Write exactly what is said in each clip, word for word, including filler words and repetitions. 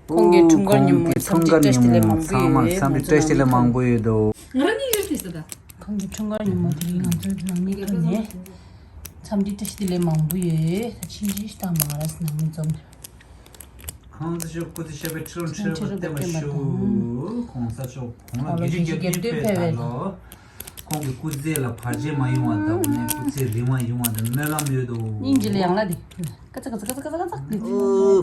ཁོང་གི་འཁྲུངས་སྐར་ཉིན་མོ་འཚམས་འདྲི་བཀྲ་ཤིས་བདེ་ལེགས་མང་པོ་ཡོད། ཚང་མ་འཚམས་འདྲི་བཀྲ་ཤིས་བདེ་ལེགས་མང་པོ་ཡོད་དོ། ང་རང་གཉིས་ཡོད་དེ་ཟེར་ད། ཁོང་གི་འཁྲུངས་སྐར་ཉིན་མོ་དེ་རིང་ང་ཚོའི་ནང་མི་ཁ་ནས་འཚམས་འདྲི་བཀྲ་ཤིས་བདེ་ལེགས་མང་པོ་ཡོད། ད་ཕྱིན་ཆད་ཞུ་དང་མ་ར་སི་ནང་མི་འཛོམས། ཁོང་ཚོ་ཤོག་སྐུ་ཚེ་ཞབས་པད་ཁྲི་ལོ་ཁྲི་ལོ་བརྟན་པར་བཞུགས། ཁོང་ཚོ་ཤོག་གོང་ལ་དགེ་བཅུ་རྒྱབ་རྟེན་ཕེབས་པའི་ལོ། ཁོང་གི་སྐུ་ཚེ་ལ་བར་ཆད་མ་ཡོང་བ་དང་། སྐུ་ཚེ་རིང་བ་ཡོང་བ་དང་སྨོན་ལམ་ཡོད་དོ། སྙིང་རྗེ་ལ་ཡང་ལ་དེ། ཀ་ཙ་ཀ་ཙ་ཀ་ཙ་ཀ་ཙ་ཀ་ཙ།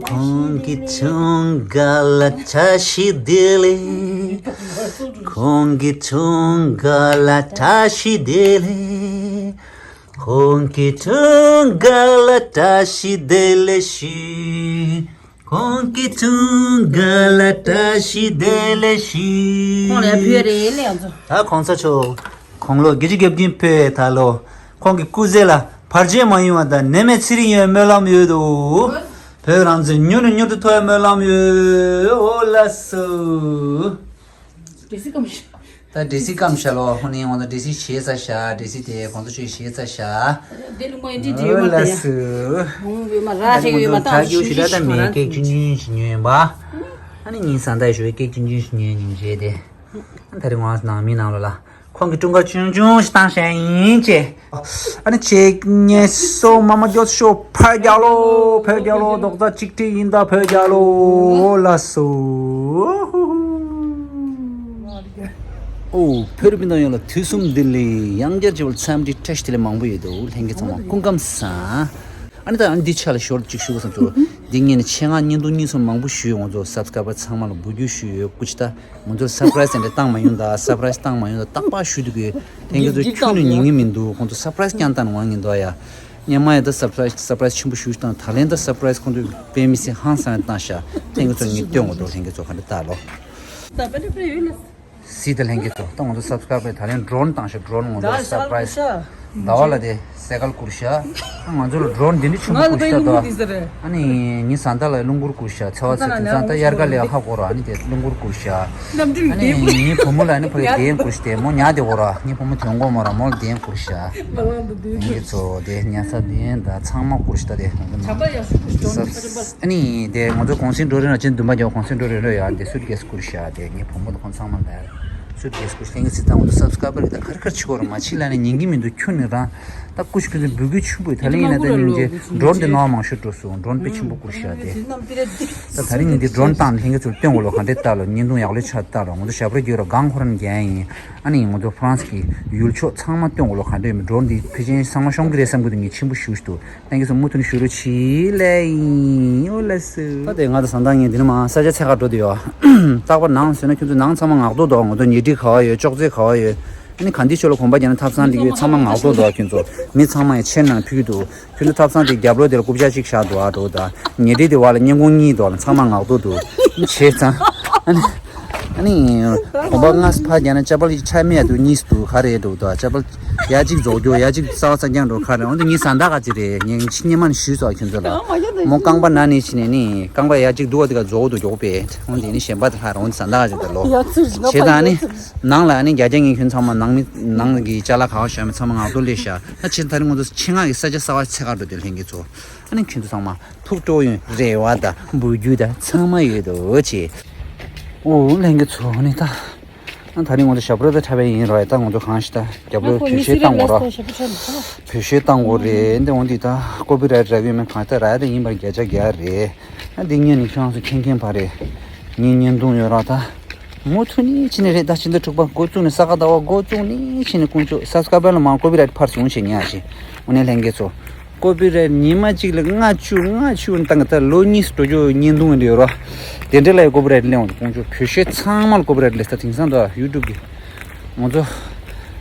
ཁོང་གི་འཁྲུངས་སྐར་ལ་བཀྲ་ཤིས་བདེ་ལེགས། ཁོང་གི་འཁྲུངས་སྐར་ལ་བཀྲ་ཤིས་བདེ་ལེགས། ཁོང་གི་འཁྲུངས་སྐར་ལ་བཀྲ་ཤིས་བདེ་ལེགས་ཞུ། ཁོང་གི་འཁྲུངས་སྐར་ལ་བཀྲ་ཤིས་བདེ་ལེགས་ཞུ། ཁོང་ལ་ཡ་ཕུལ་ཡ་རེད་ལེ་ཡང་ཚོ། ད་གོང་ས་མཆོག་དགུང་ལོ་བརྒྱད་ཅུ་གྱ་བདུན་ཕེབས་པའི་ད་ལོ། ཁོང་གི་སྐུ་ཚེ་ལ་བར་ཆད་མ་ཡོང་བ་དང་ནད་མེད་ཚེ་རིང་ཡོང་བའི་སྨོན་ལམ་ཡོད་དོ། བོད་རང་བཙན་མྱུར་ནས་མྱུར་དུ་ཐོབ་པའི་སྨོན་ལམ་ཡོད། འོ་ལགས་སོ། འདྲེ་སྲིན་སྐམ་ཤ། ད་འདྲེ་སྲིན་སྐམ་ཤ་ལོ། ཧོ་ནི་ང་ཚོ་འདྲེ་སྲིན་བཞེས་ཚར་ཤག་འདྲེ་སྲིན་དེ་གོང་ས་མཆོག་བཞེས་ཚར་ཤག་འདི་ལུང་མ་ཡིན་འདྲེ་འདྲེ་ཡོད་མ་ད་ཡ། འོང་ཡོད་མ་ར་ཞིག་ཡོད་མ་ད་ཞུ་ཞིག་ཞུ་ཞིག་ཞུ་མ་ར། ཀེག་ཆུང་ཆུང་ཞིག་ཉོས་ཡིན་པ། ཨ་ནི་ཉིན་གཟའ་ཟླ་ཞུ་བའི་ཀེག་ཆུང་ཆུང་ཞིག་ཉོས་ཉིན་བྱས་ཏེ། ད་རེས་ང་ནང་མི་ནང་ལོ་ལ། ཁོང་གི་འཁྲུངས་སྐར་ཆུང་ཆུང་ཞིག་བཏང་བཞག་ཡིན་ཅེས། ཨ་ནི་ཆེ་ངེ་སོ་མ་མ་མགྱོགས་ཤོག་ཕར་རྒྱག་ལོ། ཕར་རྒྱག་ལོ། རྡོག་རྩ་གཅིག་སྒྲིལ་ཡིན་ད། ཕར་རྒྱག་ལོ། འོ་ལགས་སོ། ཨོ། བོད་རིགས་སྤུན་ཟླ་ཡོངས་ལ་དུས་གསུམ་བདེ་ལེགས། ཡང་བསྐྱར་བྱས་པར་འཚམས་འདྲི་བཀྲ་ཤིས་བདེ་ལེགས་མང་པོ་ཡོད་དོ། ལྷན་རྒྱས་ཚང་མ་སྐུ་ཁམས་བཟང་། ཨ་ནི་ད་ཨ་ནི་འདི་ཆ་ལ་ཞོར་གཅིག་ཞུ་དགོས་བསམ་སོང་། འདི་ངས་ནི་ཆེད་མངགས་བརྙན་ཐུང་གཉིས་གསུམ་མང་པོ་ཞུས། ང་ཚོ་སབ་སི་ཀ་རའི་བར་ཚང་མ་ལ་འབུལ་རྒྱུ་ཞུས་ཡོད། སྐུ་མཁྱེན། ད་ང་ཚོར་སར་པ་རའི་སི་དེ་འདྲ་བཏང་མ་ཡོང་ད། སར་པ་རའི་སི་བཏང་མ་ཡོང་ད། རྟག་པར་ཞུ་འདུག་གི། ལྷན་རྒྱས་ཚོ་ཁྱོན་ནས་ཉན་གི་མི་འདུག་ཁོང་ཚོ་སར་པ་རའི་སི་རྐྱང་བཏང་ནས་འོང་གི་འདུག་ཡ། སྔོན་མ་ཡང་ད་སར་པ་རའི་སི་སར་པ་རའི་སི་ཆེན་པོ་ཞུས་བཏང་། ད་ལན་ད་སར་པ་རའི་སི་ཁོང་ཚོས་དཔེ་མི་སྲིད་ཧང་སང་བཏང་ཤག་ལྷན་རྒྱས་ཚོ་ངས་སྟོན་དགོས་འདུག་ལྷན་རྒྱས་ཚོ་ག་འདྲ་ལྟ་ལོ། སི་ཏ་ལྷན་རྒྱས་ཚོ། ད་ང་ཚོ་སབ་སི་ཀ་རའི་བར་ད་ལན་ཌོ་རོན་བཏང་ཤག་ཌོ་རོན་ང་ཚོ་སར་པ་རའི་སི། ཟླ་བ་ལ་དེ་སེ་ཀལ་བསྐུར་ཤག་ང་ཚོ་ལ་ཌོ་རོན་འདི་འདྲ་ཆེན་པོ་བསྐུར་ཤག་ད། ཨ་ནི་ཉི་ཟླ་ལ་རླུང་འཁོར་བསྐུར་ཤག་ཚེ་བ་ཚེ་དེང་སང་ད་དབྱར་ཁ་ལས་ཧ་གོ་ར། ཨ་ནི་དེ་རླུང་འཁོར་བསྐུར་ཤག་ཨ་ནི་ངའི་བུ་མོ་ལ་ཨ་ནི་ཕ་གི་གདན་བསྐུར་ཤག་དེ་མོ་ཉལ་དེ་གོ་ར། ངའི་བུ་མོ་དོན་གོ་མོ་ར་མོ་ལ་གདན་བསྐུར་ཤག་ཨ་ནི་ཚོ་དེ་ཉལ་ས་གདན་ད་ཚང་མ་བསྐུར་ཤག་ད་དེ་ང་ཚོ་ཨ་ནི་དེ་ང་ཚོ་གུང་སེང་ཌོ་རོན་ལ་ཅན་འདུན་པ་རྒྱག་གུང་སེང་ཌོ་རོན་ལ་ཡ་དེ་སུ་ཊི་ཀེ་སི་བསྐུར་ཤག་དེ་ངའི་བུ་མོ་དང་ཁོང་ཚང་མ་ལ། སུཊ་ཀེ་སི་བསྐུར་ཤག་ལྷན་རྒྱས་ཚོ། ད་ང་ཚོ་སབ་སི་ཀ་རའི་བར་གི་ད་ག་རེ་ག་རེ་བྱེད་དགོས་རེད། མ་བྱེད་ལབ་ནས་ཉན་གི་མི་འདུག་ཁྱོན་ནས་རང་ད་སྐུ་ཞིག་ཁྱོད་ཚོ་འབོད་སྐུལ་ཆུ་བོས་ད་ལན་ཡིན་ན་ད་ཉིན་རྗེས་ཌོ་རོན་དེ་ནང་མང་ཤོས་འགྲོ་སོང་། ཌོ་རོན་དཔེ་ཆེན་པོ་བསྐུར་ཤག་དེ། ད་ད་རིང་ངས་འདི་ཌོ་རོན་བཏང་ནས་ལྷན་རྒྱས་ཚོར་སྟོན་དགོས་ལོ། ག་འདྲས་ལྟ་ལོ། བརྙན་ཐུང་ཡག་ལོས་ཆ་ལྟ་ལོ། ང་ཚོ་ཞབས་བྲོ་རྒྱུག་རོགས་གང་ཁོ་རང་རྒྱག་ཡིན། ཨ་ནི་ང་ཚོ་ཧྥ་རན་སི་གི་ཡུལ་ཕྱོགས་ཚང་མ་སྟོན་དགོས་ལོ། ག་འདྲས་ཡིན་མིན། ཌོ་རོན་འདི་ཕལ་ཆེར་ཚང་མ་ཤོང་གི་རེད་བསམ་གི་འདུག་ངས་ཆེན་པོ་ཞུ་ཞུ་འདུག་ལྷན་རྒྱས་ཚོ་མུ་མཐུད་ནས་བཞུགས་རོགས་གྱིས་ལབ་ཡིན། འོ་ལགས་སོ། ད་དེ་ང་དང་བཟའ་ཟླ་ངས་འདི་ནས་མར་ས་ཆ་འཚོལ་ག་འགྲོ་བསྡད་ཡོད། རྟག་པར་ནང་ཟེར་ན་ཁྱོད་ཚོ་ནང་ཚང་མ་ངག་ཐོག་འདུག་ང་ཚོ་ཉལ་ཁྲི་ག་པར་ཡོད། ཅོག་ཙེ་ག་པར་ཡོད། ཨ་ནི་ག་འདི་ཕྱོགས་ལ་གོམ་པ་རྒྱག་ན་ཐབ་ཚང་སླེབས་ཡོད། ཚང་མ་ངག་ཐོག་འདུག་ཁྱོད་ཚོ་མི་ཚང་མ་ཡང་ཕྱིར་ནང་ཕུད་ཀྱི་འདུག་ཁྱོད་ཚོ་ཐབ་ཚང་དེ་རྒྱབ་ལོགས་དེ་ལ་རྐུབ་བཀྱག་གཅིག་བཞག་འདུག་ཨ་འགྲོ་ད། ཉལ་ཁྲི་དེ་བར་ལ་སྔས་མགོ་གཉིས་འདུག་ཨ། ཚང་མ་ངག་ཐོག་འདུག་བྱས་ཙང་ཨ་ནི། ཨ་ནི། གོམ་པ་ལྔ་ཕར་རྒྱག་ན་ཅ་པལ་ཆ་མེད་ཡ་འདུག་གཉིས་འདུག་ག་རེ་འགྲོ་འདུག་ཅ་པལ་ཡ་གཅིག་རྫོགས་རྒྱུ། ཡ་གཅིག་གསར་པ་རྩ་རྐྱང་འགྲོ་ག་རེ། འོན་ཏེ་ངའི་བཟའ་ཟླ་ག་ཅིག་རེད། ངས་ཕྱི་ཉི་མ་ནས་ཞུས་སོང་ཁྱོད་ཚོ་ལ། མོ་རྐང་པ་ན་ནས་ཕྱིན་ནས་ནི་རྐང་པ་ཡ་གཅིག་འདུག་པ་དེ་ག་རྫོགས་འདུག་མགྱོགས་པས། འོན་ཏེ་ནི་གཞན་པ་དེ་ལྷག་རེད། འོན་ཏེ་བཟའ་ཟླ་ག་ཅིག་དེ་ལོ། བྱས་ཙང་ནི། ནང་ལ་ནི་རྒྱ་རྒྱ་ངས་ཁྱོད་ཚང་མ་ནང་མི་ནང་གི་ཅ་ལག་ག་པར་བཞག་མེད། ཚང་མ་ངག་ཐོག་སླེབས་ཤག་ད་ཕྱིར་ད་རིང་ང་ཚོ་ཆེད་མངགས་ཀྱི་ས་ཆ་གསར་པ་འཚོལ་ག་འགྲོ་དེ་ལྷན་རྒྱས་ཚོ། ཨ་ནི་ཁྱོད་ཚོ་ཚང་མ་ཐུགས་སྤྲོ་ཡོང་རེ་བ་དང་འབུལ་རྒྱུ་དང་ཚང་མ་ཡོད་དོ་ཅེས། ཨོ་ལྷན་རྒྱས་ཚོ་ནི་ད། ཨ་ད་རིང་ང་ཚོ་ཞབས་བྲོ་ད་འཁྲབ་པ་ཡིན་རོགས། ད་ང་ཚོ་གང་ཞིག་ད་རྒྱབ་ལོགས་བོད་གཞས་བཏང་དགོས་ར། བོད་གཞས་བཏང་དགོས་རེད། འདི་འོ་འདི་ད་ཀོ་པི་རའེ་ཊི་རག་གི་ཡོད་མེད་གང་ལྟར་རག་ཡ་ད་ཡིན་པར་བརྒྱ་ཆ་བརྒྱ་རེད། ཨ་འདི་ངས་ནི་ཁྱོད་རང་ཚོ་མཁྱེན་མཁྱེན་པ་རེད། ངའི་བརྙན་ཐུང་ཡོད་ར་ད། མུ་མཐུད་ནས་ཕྱིན་ནས་རེད། ད་ཕྱི་ཟླ་དྲུག་པ་འགོ་བཙུགས་ནས་ས་ག་ཟླ་བ་འགོ་བཙུགས་ནས་ཕྱིན་ནས་དཀོན་མཆོག་སབ་སི་ཀ་རའེ་བར་ལ་མར་ཀོ་པི་རའེ་ཊི་ཕར་བཟུང་བྱེད་ཉག་ཅིག་འོ་ནས་ལྷན་རྒྱས་ཚོ། ཀོ་པི་རའེ་ཊི་ཉི་མ་གཅིག་ལ་ལྔ་བཅུ་ལྔ་བཅུ་བཏང་གི། ད་ལོ་གཉིས་སུ་འགྲོ་རྒྱུ་བརྙན་ཐུང་འདི་ཡོད་རོ། དེ་འདྲ་ལ་ཡང་ཀོ་པི་རའེ་ཊི་ལེན་འོང་དུ་དཀོན་མཆོག་བོད་གཞས་ཚང་མ་ལ་ཀོ་པི་རའེ་ཊི་ལེན། ད་དེང་སང་ད་ཡུ་ཊུབ་གི་ང་ཚོ་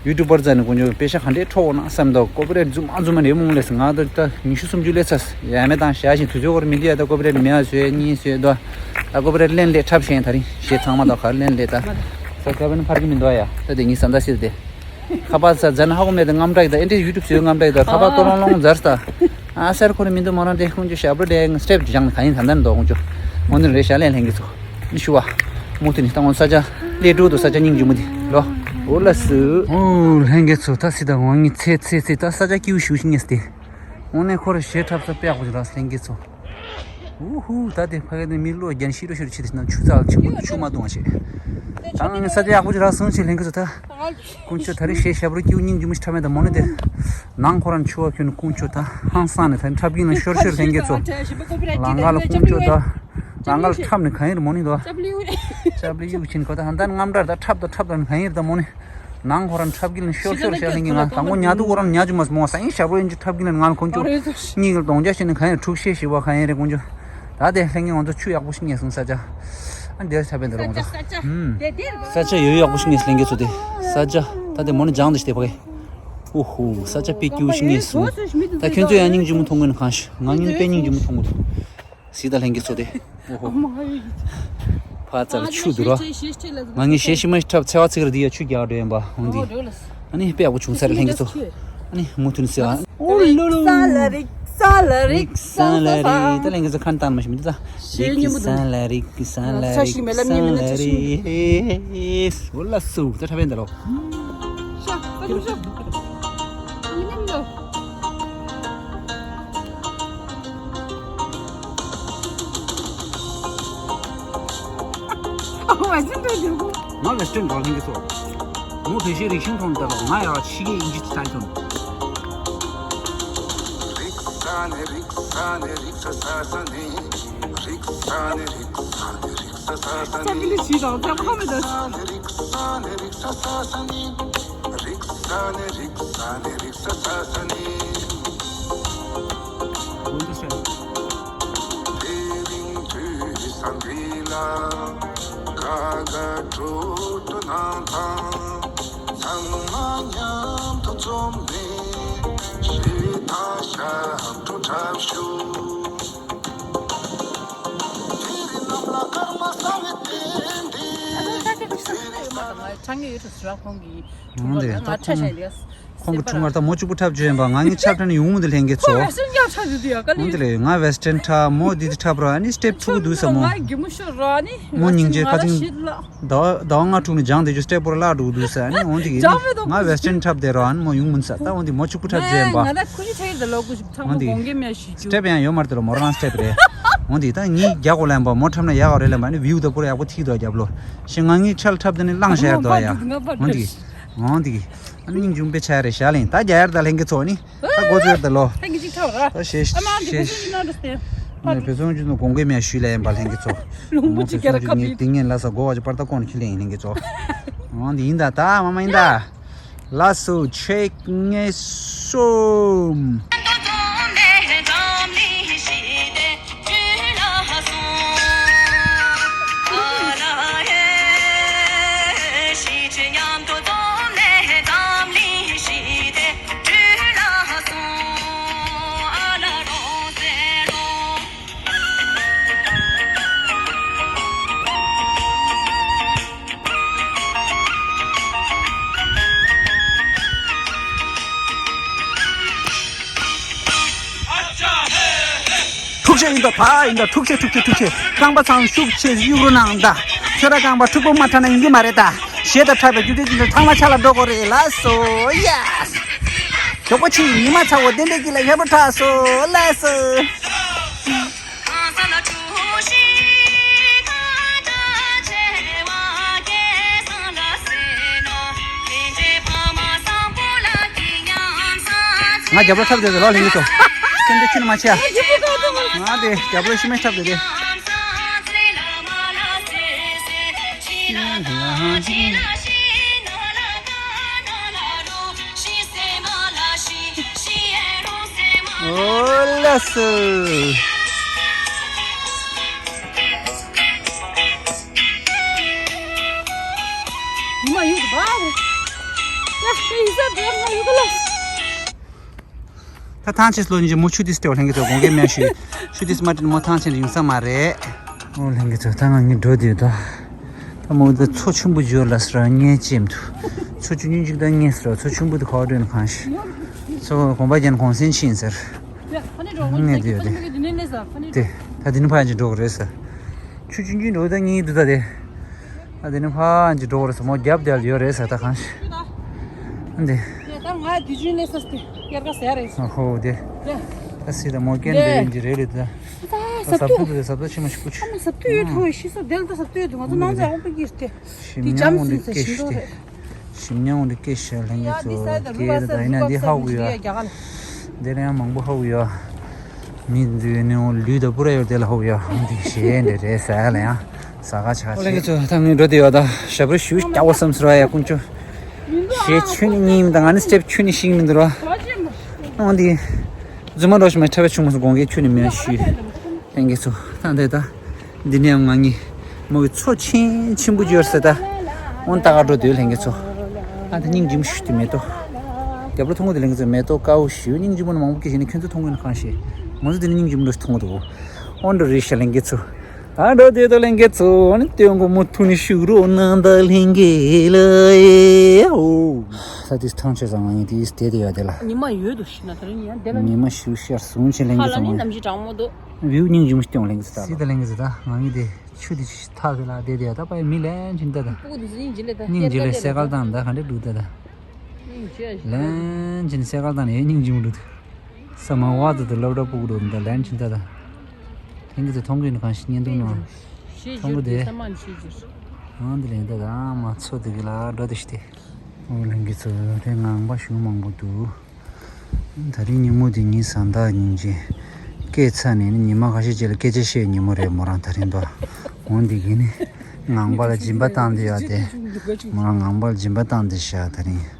ཡུ་ཊུབ་པར་རྩ་ནས་དཀོན་མཆོག་པེ་ཤ་ག་འདྲས་འཕྲོག་འོང་ན་བསམ། ད་ཀོ་པི་རའེ་ཊི་རྫུན་མ་རྫུན་མ་རེད་མོང་ལས་ང་ད་ད་ཉི་ཤུ་སུམ་ཅུ་སླེབས་ཚར། ཡ་མེད་བཏང་བཞག་བཞིན་དུས་ཚོད་ཁོར་མི་འདི་ཡ། ད་ཀོ་པི་རའེ་ཊི་མེད་ཨ་བཟོས་གཉིས་བཟོས་ད། ད་ཀོ་པི་རའེ་ཊི་ལེན་ལས་འཁྲབ་བཞིན། ད་རིང་གཞས་ཚང་མ་ད་གར་ལེན་ལས་ད། ས་ཀ་བན་ཕར་གི་མི་འདུག་ཡ། ད་དེ་ཉི་ཟ་ད་སིར་དེ། ཁ་པར་ས་ཛན་ཧ་གོ་མེད་དེ་རྔམ་དྲག་གི་ད། ཨེ་འདྲས་ཡུ་ཊུབ་བཟོས་རྔམ་དྲག་གི་ད། ཁ་པར་ཏོ་ལོང་ལོང་ཛར་ས་ད། ཨ་སར་ཁོ་རེ་མི་འདུག་མོ་རང་དེ་ཁོང་ཚོ་ཞབས་བྲོ་དེ་སི་ཊེབ་སྦྱངས་ནས་ག་ཡིན་ད་ད་འདུག་ཁོང་ཚོ། ཁོང་ཚོ་རེ་ཞག་ལས་ལྷན་གྱི་ཚོ། ནི་ཞུ་བ། མུ་མཐུད་ནས་ད་ཁོང་ས་ཆ་ལས་འགྲོ་འདུག་ས་ཆ་སྙིང་རྗེ་མོ་དེ་ལོ། འོ་ལ་སུ། འོ་ལྷན་གྱི་ཚོ། ད་སི་ད་ངོ་ངི་ཚེ་ཚེ་ཚེ་ད་ས་ཆ་སྐྱིད་པོ་ཞུ་ཞིག་ངེས་ཏེ། འོ་ནས་ཁོ་རེ་གཞས་འཁྲབ་ས་དཔེ་ཡག་པོ་ཞིག་རག་ལྷན་གྱི་ཚོ། ཨུ་ཧུ། ད་དེ་ཕ་གི་ནས་མི་ལོ་རྒྱན་ཤི་རོ་ཤི་རོ་ཆི་དེ་ན་ཆུ་ཚགས་ཆུ་མོ་ཆུ་མ་བཏུང་བ་ཞིག་ད་ང་ས་ཆ་ཡག་པོ་ཅིག་རག་སོང་ཞིག་ལྷན་གི་ཚོ་ད། དཀོན་མཆོག་ད་རེས་ཞེ་ཞབས་རུ་སྐྱིད་སྙིང་རྗེ་མོ་ཞིག་འཁྲབ་མེད་ད་མོ་ནི་དེ། ནང་ཁོ་རང་ཆུ་བ་ཁྱོད་དཀོན་མཆོག་ད་ཧང་སང་ནས་ད་འཁྲབ་ཀྱིན་ལ་ཤོར་ཤོར་ལྷན་གི་ཚོ། ལང་ག་ལ་དཀོན་མཆོག་ད། ལང་ག་ལ་འཁྲབ་ནས་གང་ཡིན་རེད་མོ་ནི་དོ། ཅབ་ལི་ཡུག་ཅིན་ཁོ་ད་ཧང་ད་ནི་རྔམ་དྲག་ད་འཁྲབ་ད་འཁྲབ་ད་ནི་གང་ཡིན་རེད་ད་མོ་ནི། ནང་ཁོ་རང་འཁྲབ་ཀྱིན་ལ་ཤོར་ཤོར་ཤར་ལྷན་གི་ང་དང་པོ་ཉལ་དུ་ཁོ་རང་ཉལ་རྒྱུ་མ་སོང་མོ་ས་ཡིན་ཞབས་རུ་ཡིན་གྱི་འཁྲབ་ཀྱིན་ལ་ང་ལ་དཀོན་མཆོག་གཉིས་ཀྱི་གདོང་རྒྱ་བྱས་ནས་གང་ཡིན་འཁྲུག་ཤེས་ཞིག་བ་གང་ཡིན་རེད་དཀོན་མཆོག་ད་དེ་ལྷན་རྒྱས་ང་ཚོ་ཆུ་ཡག་པོ་ཞིག་རྙེད་སོང་ས་ཆ། ཨ་འདིར་ཆ་པའི་འདི་རུ་ང་ཚོ། ས་ཆ་ཡོད་ཡག་པོ་ཞིག་རྙེད་སོང་ལྷན་རྒྱས་ཚོ་དེ། ས་ཆ་ད་དེ་མོ་ནི་ལྗང་དུ་ཞིག་དེ་ཕ་གི། ཨོ་ཧོ་ས་ཆ་དཔེ་སྐྱིད་པོ་ཞིག་རྙེད་སོང་། ད་ཁྱོད་ཚོ་ཡང་སྙིང་རྗེ་མོ་མཐོང་གི་ན་གང་ཞིག་ང་གཉིས་དཔེ་སྙིང་རྗེ་མོ་མཐོང་གི་འདུག་སྲིད་ད་ལྷན་རྒྱས་ཚོ་དེ། ཨོ་ཧོ། ཕ་ཙར་ཆུ་འདུག་ར། ང་གཉིས་གཞས་ཤི་མ་ཤི་འཁྲབ་ཚེ་བ་ཚིག་ར་འདི་ཡ་ཆུ་རྒྱག་འགྲོ་ཡིན་པ་འོང་འདི། ཨ་ནི་དཔེ་ཡག་པོ་བྱུང་ཚར་ལྷན་རྒྱས་ཚོ། ཨ་ནི་མུ་མཐུད་ནས་སྲིད་ཨ། ཨོ་ལོ་ལོ། རིག་ས་ལ་རིག་ས་ལ་རིག་ས་ལ་རིག་ད་ལྷན་རྒྱས་ཚོ་ཁ་ནས་བཏང་མ་ཤི་མི་འདུག་ད། རིག་ས་ལ་རིག་ས་ལ་རིག་ས་ལ་རིག་ཨོ་ལ་སུ་ད་འཁྲབ་ཡིན་ད་ལོ། ཤ་ཨ་ཤ། ཨ་ནི་མིན་ལོ། ཨ་ཁོ་བ་ཅི་འདྲ་འདུག་ང་ལ་སྟོན་འགྲོ་ལྷན་གྱི་ཚོ། མོ་བོད་གཞས་རིག་ཤིང་མཐོང་ད་ལོ་ང་ཡ་ཕྱི་རྒྱལ་ཨིན་ཇི་སི་ཊའིལ་མཐོང་། རིག་ས་ནས་རིག་ས་ནས་རིག་ས་ས་ས་ནས། རིག་ས་ནས་རིག་ས་ནས་རིག་ས་ས་ས་ནས། ས་ཀི་ལི་ཞིག་དང་ཚེ་ཁོ་མི་འདུག་རིག་ས་ནས་རིག་ས་ནས་རིག་ས་ས་ས་ནས། རིག་ས་ནས་རིག་ས་ནས་རིག་ས་ས་ས་ནས། དེ་རིང་དུས་བཟང་འདི་ལ་དགའ་དགའ་སྤྲོ་སྤྲོ་གནང་དང་། ཚང་མ་མཉམ་དུ་འཛོམས་ནས་གཞས་དང་ཞབས་བྲོ་འཁྲབ་ཤོག་དེ་རིང་གནམ་ལ་སྐར་མ་གསལ་བའི་སྟེང་དེ། ཁྲང་ངེ་ཡོད་ཁོང་གི་ཁོང་གི་ཁྲ་ཤ་ལེ། ཁོང་གི་ཁྲུང་ངར་ད་མོ་གཅིག་པུ་འཁྲབ་བརྗོད་ཡིན་པ་ང་གཉིས་འཁྲབ་འཁྲབ་ནས་ཡོང་མི་འདུག་ལྷན་རྒྱས་ཚོ། ཁོང་དེ་ལས་ང་ཝེ་སི་ཊན་འཁྲབ་མོ་འདི་འདི་འཁྲབ་ར་ཨ་ནི་སི་ཊེབ་དྲུག་འདུག་ས་མོ། མོ་སྙིང་རྗེ་ཁ་ཚིང་། ཟླ་བ་ཟླ་བ་ལྔ་དྲུག་ནས་སྦྱངས་བསྡད་རྒྱུ་སི་ཊེབ་པོ་ར་བརླག་འགྲོ་གི་འདུག་ས་ཨ་ནི་འོང་དེ་གི་ནི་ང་ཝེ་སི་ཊན་འཁྲབ་བསྡད་ར་ཨ་ནི་མོ་ཡོང་མི་འདུག་ས་ད་འོང་དེ་མོ་གཅིག་པུ་འཁྲབ་བརྗོད་ཡིན་པ། འོང་དེ་གི་སི་ཊེབ་ཡང་ཡོད་མ་རེད་དེ་ལོ་མོ་རང་སི་ཊེབ་རེད། འོང་དེ་གི་ད་ངའི་རྒྱ་གོ་ལན་པ་མོ་འཁྲབ་ན་ཡག་ག་རེད་ལན་པ་ཨ་ནི་བིའུ་ད་པོ་ར་ཡག་པོ་ཐིག་འདུག་རྒྱབ་ལོ། ཞེ་ང་ངའི་འཁྲབ་འཁྲབ་དེ་ནི་བླངས་བཞག་འདུག་ཡ། འོང་དེ་གི་འོང་དེ་གི་ཨ་ནི་སྙིང་རྗེ་མོ་དཔེ་ཆ་རེད་ཞག་ལེན་ད་རྒྱ་ཡར་ད་ལྷན་རྒྱས་ཚོ་ནི། ད་འགོ་ཚུགས་ད་ལོ། ད་ངེད་ཅིག་ཐབ་ར། ད་ཞེས་ཨ་མ་འདི་ཞེས། གོ་ཤིན་ཅི་ན་འདྲ་སྟེ། ངས་བོད་ཚོང་ཅུ་ནུ་དགོངས་དགོས་མེད་ཞུས་ལ་ཡིན་པ་ལྷན་གྱི་ཚོ། ལུང་པ་ཅིག་རྒྱ་ར་ཁབ་ཡིན། ཏིང་ངེ་ལ་ས་གོ་བ་ཅི་པར་ད་ཀོན་ཁྱི་ལེན་ལྷན་གྱི་ཚོ། འོང་འདི་ཡིན་ད་ད་མ་མ་ཡིན་ད། ལ་སོ་ཆེག་ངེ་སོམ། ཐུགས་རྗེ་ཡིན་ད་ད་ཡིན་ད་ཐུགས་རྗེ་ཐུགས་རྗེ་ཐུགས་རྗེ། རྐང་པ་ཚང་ཤུགས་ཆེ་གཡུག་རོགས་གནང་ད། ཁྱོད་ར་རྐང་པ་འཁྲུག་པོ་མ་འཁྲབ་ན་ཡིན་གྱི་མ་རེད་ད། གཞས་ད་འཁྲབ་པའི་རྒྱུ་དེ་ཅི་འདྲ་ཚང་མ་ཆ་ལ་འགྲོ་དགོས་རེད་ལ་སོ་ཡ། མགྱོགས་པོ་ཕྱིན་ཉི་མ་ཚ་བོ་དེ་འདྲས་ཀྱི་ལ་ཡག་པོ་འཁྲབ་སོ་ལ་སོ། ང་རྒྱབ་ལོ་འཁྲབ་བསྡད་ཟེར་ལོ་ལྷན་རྒྱས་ཚོ། སེམས་པའི་ཁྱོན་ནས་མ་ཆེ་ཡ། ང་དེ་རྒྱབ་ལོ་ཤི་མེད་འཁྲབ་བསྡད་དེ། ཨོ་ལ་སུ། ད་ཐང་ཆེན་ལོ་ཉིན་གྱི་མོ་ཆུ་ཏིས་སྟེ་བ་ལྷན་གྱི་ཚོ་དགོངས་འགལ་མེད་ཞུ། ཆུ་ཏིས་མ་དྲན་མོ་ཐང་ཆེན་རིང་ས་མ་རེད། ཨོ་ལྷན་གྱི་ཚོ་ད་ང་གཉིས་འགྲོ་དུས་ད། ད་མོ་ད་མཚོ་ཆེན་པོ་འཇོར་ལ་སར་ངས་ཅེམ་དུ། མཚོ་ཆུ་ཉུང་ཅིག་ད་ངས་སར་མཚོ་ཆེན་པོ་དུ་ག་བ་འགྲོ་ན་གང་ཤི། མཚོ་གོམ་པ་རྒྱན་གོང་སེང་ཕྱིན་ཟེར། ངས་དུ་ཡོད་དེ། དེ་ད་དེ་ནི་ཕ་ཡན་ཅིག་འགྲོ་གི་རེད་ཟེར། ཆུ་ཆུན་ཆུན་འགྲོ་ད་གཉིས་འདུག་ད་དེ། ཨ་དེ་ནི་ཕ་ཅི་འགྲོ་རེད་ས་མོ་རྒྱབ་དེ་ཡོད་རེད་ས་ད་གང་ཤི། ཨ་འདི། ད་ང་དེ་ཆུན་ལས་ས་སྟེ་སྐྱེར་ཀ་ཟེར་རེད། ཨ་ཧོ་དེ། ད་སི་ད་མོ་ཀན་དེ་ཡིན་གྱི་རེད་རེད་ད། ད་ ཟབ་ཏུ་ཟབ་ཏུ་ཆེ་མ་ཞིག་ཀུ་ཆུ། ཨ་མ་ཟབ་ཏུ་ཡོད་ཐོ་ཤི་སོ་དེལ་ཏོ་ཟབ་ཏུ་ཡོད་དུ་ང་ཚོ་ནང་ཚ་འོང་པ་གིར་ཏེ། ཞིམ་ཉམས་འོང་དུ་སྐད་ཤི་སྟེ། ཞིམ་ཉམས་འོང་དུ་སྐད་ཤི་ལྷན་རྒྱས་ཚོ་སྐད་ད་ཡིན་ན་འདི་ཧ་གོ་ཡ། འདི་ལ་ཡང་མང་པོ་ཧ་གོ་ཡ། མི་འདི་ནི་འོང་ལུས་ད་པུ་ར་ཡོད་དེ་ལ་ཧ་གོ་ཡ། འདི་ཞེ་འདྲེ་རེད་ཟ་ལ་ཡང་ཟ་ག་ཆ་ཆེ། ལྷན་རྒྱས་ཚོ་ད་ངས་འགྲོ་དེ་ཡོད་ད་ཞབས་ར་ཞུ་རྒྱག་པ་བསམ་ཟེར་བ་ཡ་ཀུན་ཆུ། ཞེ་ཆུ་ནི་གཉིས་མི་ད་ང་ནི་སྲེབ་ཆུ་ནི་ཤིང་མི་འདུག་ར། འོང་འདི། རྫུན་མ་འགྲོ་ཞིག་མ་ཁྲ་བའི་ཆུང་མ་སུ་དགོང་གི་ཆུ་ནི་མེད་ཤི། ལྷན་རྒྱས་ཚོ་ད་འདི་ད། འདི་ནས་ང་གཉིས་མོ་གི་མཚོ་ཆེན་ཆེན་པོ་འབྱོར་ཟེར་ད། འོན་ཏག་འགྲོ་དུས་ལྷན་རྒྱས་ཚོ། ཨ་ད་སྙིང་རྗེ་མོ་ཞུ་དུས་མེ་ཏོག་རྒྱབ་ལོ་མཐོང་གི་འདུག་ལྷན་རྒྱས་ཚོ་མེ་ཏོག་དཀར་པོ་ཞུ་སྙིང་རྗེ་མོ་ནི་མང་པོ་སྐྱེས་ཤིང་ནི་ཁྱོད་ཚོ་མཐོང་གི་ནི་གང་ཤེས། ང་ཚོ་འདི་ནི་སྙིང་རྗེ་མོ་འདྲ་ཞིག་མཐོང་གི་འདུག་འོན་འགྲོ་རེད་ཤ་ལྷན་རྒྱས་ཚོ། ཨ་འགྲོ་དུས་ད་ལྷན་རྒྱས་ཚོ་འོན་སྟོན་གོ་མོ་ཐུག་ནི་ཤུག་རོ་ནང་ད་ལྷན་རྒྱས་ལ་ཨེ་ཨོ། ད་དེ་ཐང་ཆད་ཙང་ང་ཡིན་དེ་དེ་དེ་ཡོད་དེ་ལ། ཉི་མ་ཡོད་དུ་ཤི་ན་ད་རིང་ཡང་དེ་ལ་ཉི་མ་ཤུ་ཤར་བཟུང་ཆེ་ལྷན་རྒྱས་ཚོ་ང་ཡིན། བིའུ་སྙིང་རྗེ་མོ་སྐྱོང་ལྷན་རྒྱས་ཚོ་ད། སི་ད་ལྷན་རྒྱས་ཚོ་ད་ང་ཡིན་དེ། ཆུ་དེ་ཐག་གི་ལ་དེ་དེ་ད་པའི་མི་ལན་ཆིན་ད་ད། སྙིང་རྗེ་ལེ་སེ་གལ་དང་ད་ག་འདྲེ་འདུག་ད་ད། ལན་ཆིན་སེ་གལ་དང་ནས་སྙིང་རྗེ་མོ་འདུག་ས་མ་བ་དུ་དུ་ལབ་ར་སྤུ་གུ་འདུག་ད་ལན་ཆིན་ད་ད། དེང་གི་དུ་མཐོང་གི་ནི་གང་ཞིག་ཉན་འདུག་ནོ། མཐོང་གི་དེ། ཨང་དེ་ལན་ད་ད་ཨ་མ་ཚོ་དེ་གི་ལ་འགྲོ་དེ་ཤི་དེ། ཨོ་ལན་གི་ཚོ་དེ་ངང་པ་ཞུ་མང་པོ་འདུག་ད་རིང་ཉིན་མོ་འདི་ཉིན་བཟང་ད་སྙིང་རྗེ། སྐད་ཚ་ནས་ནི་ཉི་མ་ཁ་ཤས་རྗེས་ལ་སྐད་ཆ་བཤད་ཉིན་མོ་རེད་མོ་རང་ད་རིང་དོ། འོང་འདི་གི་ནི་ངང་པ་ལ་སྦྱིན་པ་བཏང་དེ་ཡོད་དེ། མོ་རང་ངང་པ་ལ་སྦྱིན་པ་བཏང་དེ་བཞག་ད་རིང་།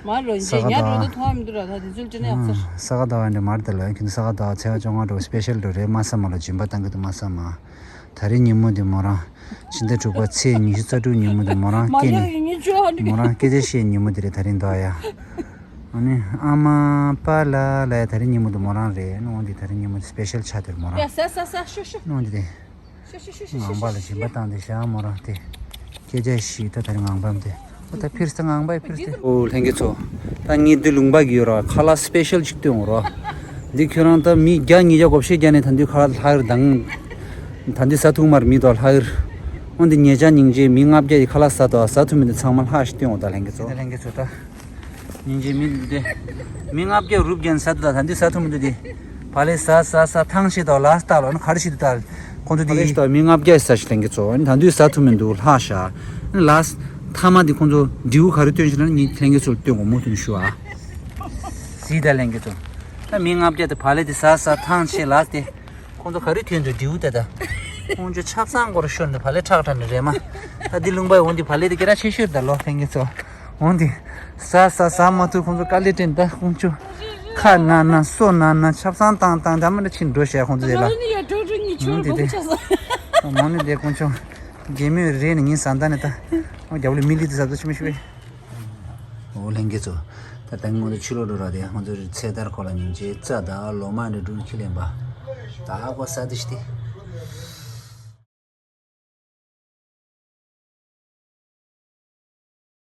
མ་རོ་ས་ག་ཉ་རོ་ད་དུ་མཐོང་བ་མི་འདུག་ར་ད་དེ་ཚོ་དྲན་ཡག་ཚར། ས་ག་ཟླ་བ་འདྲ་མར་དེ་ལ་ཁྱོད་ས་ག་ཟླ་བ་ཚེས་པ་བཅོ་ལྔ་འགྲོ་སི་པེ་ཤལ་འགྲོ་རེད་མ་ས་མ་ལ་སྦྱིན་པ་བཏང་གི་འདུག་མ་ས་མ། ད་རིང་ཉིན་མོ་འདི་མོ་རང་། ཕྱི་ཟླ་དྲུག་པ་ཚེས་ཉི་ཤུ་རྩ་དྲུག་ཉིན་མོ་འདི་མོ་རང་སྐྱེས་ནས། མོ་རང་སྐད་ཆ་བཤད་ཉིན་མོ་འདི་རེད་ད་རིང་འདུག་ཡ། ཨ་ནི་ཨ་མ་པ་ལ་ལ་ཡ་ད་རིང་ཉིན་མོ་འདི་མོ་རང་རེད་ནོ་འདི་ད་རིང་ཉིན་མོ་འདི་སི་པེ་ཤལ་ཆགས་འདུག་མོ་རང་། ནོ་འདི་དེ། ངང་པ་ལ་སྦྱིན་པ་བཏང་སྟེ་བཞག་མོ་རང་དེ། སྐད་ཆ་ཞིག་ད་ད་རིང་ངང་པ་འདི། ཨོ་ད་ཕིར་ས་ངང་པའི་ཕིར་ས། ཨོ་ལྷན་རྒྱས་ཚོ། ད་ངའི་འདི་ལུང་པ་གི་ཡོད་ར་ཁ་ལག་སི་པེ་ཤལ་ཅིག་སྟོན་འོང་ར། འདི་ཁྱོད་རང་ད་མི་བརྒྱ་ཉིས་བརྒྱ་བགོ་བཤའ་རྒྱག་ནས་ད་འདི་ཁ་ལག་ལྷག་རེད་དང་། ད་འདི་ཟ་ཐུབ་མ་རེད་མི་དོ་ལྷག་རེད། ཨོ་འདི་ཉེ་ཆར་སྙིང་རྗེ་མི་ལྔ་བརྒྱ་ཡི་ཁ་ལག་ཟ་དོ་ཟ་ཐུབ་མི་འདི་ཚང་མ་ལྷག་ཞིག་སྟོན་འོང་ད་ལྷན་རྒྱས་ཚོ། ལྷན་རྒྱས་ཚོ་ད། སྙིང་རྗེ་མི་འདི། མི་ལྔ་བརྒྱ་རུབ་རྒྱན་ཟ་དུ་ད་ད་འདི་ཟ་ཐུབ་མི་འདུག་འདི། བ་ལེ་ཟ་ཟ་ཟ་ཐང་ཆད་དོ་ལ་སྟག་ལོ་ནི་ག་རེ་ཞིག་འདུག་ད། ཁོང་ཚོ་འདི་ཡིན་ཏོ་མི་ལྔ་བརྒྱ་ཟ་ཞིག་ལྷན་རྒྱས་ཚོ་ནི་ད་འདུས་ཟ་ཐུབ་མི་འདུག་ལྷག་ཤག་ལ་ཐ་མ་འདི་ཁོང་ཚོ་འདྲིའུ་ག་རེ་སྟོན་ཞིག་ལ་ནི་ལྷན་རྒྱས་ཚོར་སྟོན་དགོས་མོ་ཐུན་ཞུ་ཨ། ཟི་ད་ལྷན་རྒྱས་ཚོ། ད་མི་ལྔ་བརྒྱ་དེ་བ་ལེ་དེ་ཟ་ཟ་ཐང་ཆད་ལ་དེ། ཁོང་ཚོ་ག་རེ་ཐོན་འདུག་འདྲིའུ་དེ་ད། ཁོང་ཚོ་ཆབ་གསང་སྐོར་ཤོར་ནས་བ་ལེ་ཁྲག་ཁྲག་ནས་རེད་མ། ད་འདི་ལུང་པའི་འོང་འདི་བ་ལེ་དེ་སྐད་གྲགས་ཆེ་ཤོས་ད་ལོ་ལྷན་རྒྱས་ཚོ། འོང་འདི། ཟ་ཟ་ཟ་མ་ཐུབ་ཁོང་ཚོ་དཀའ་ལས་དྲན་ད་ཁོང་ཚོ། ཁ་ན་ན་སོ་ན་ན་ཆབ་གསང་བཏང་བཏང་ད་མ་འདྲ་ཕྱིན་འགྲོ་བྱས་ཁོང་ཚོ་དེ་ལ། འོང་འདི་དེ། མ་ནི་དེ་ཁོང་ཚོ། རྒྱལ་མོས་རེད་ནི་ངའི་ཟ་འདྲ་ནི་ད། འོང་རྒྱབ་ལ་མི་ལི་དེ་ཟ་ཚོ་ཆི་མི་ཤི་བས། འོ་ལྷན་རྒྱས་ཚོ། ད་ལྟ་ངོ་དེ་ཕྱི་ལོགས་འགྲོ་ར་དེ་ང་ཚོ་ཚེ་ཐར་ཁོ་ལ་ཉིན་བྱེད་རྩ་དང་ལོ་མ་འདྲ་འགྲུལ་ཁྱི་ལེན་པ། ད་ཨ་ཁོ་ས་དེ་ཤི་དེ།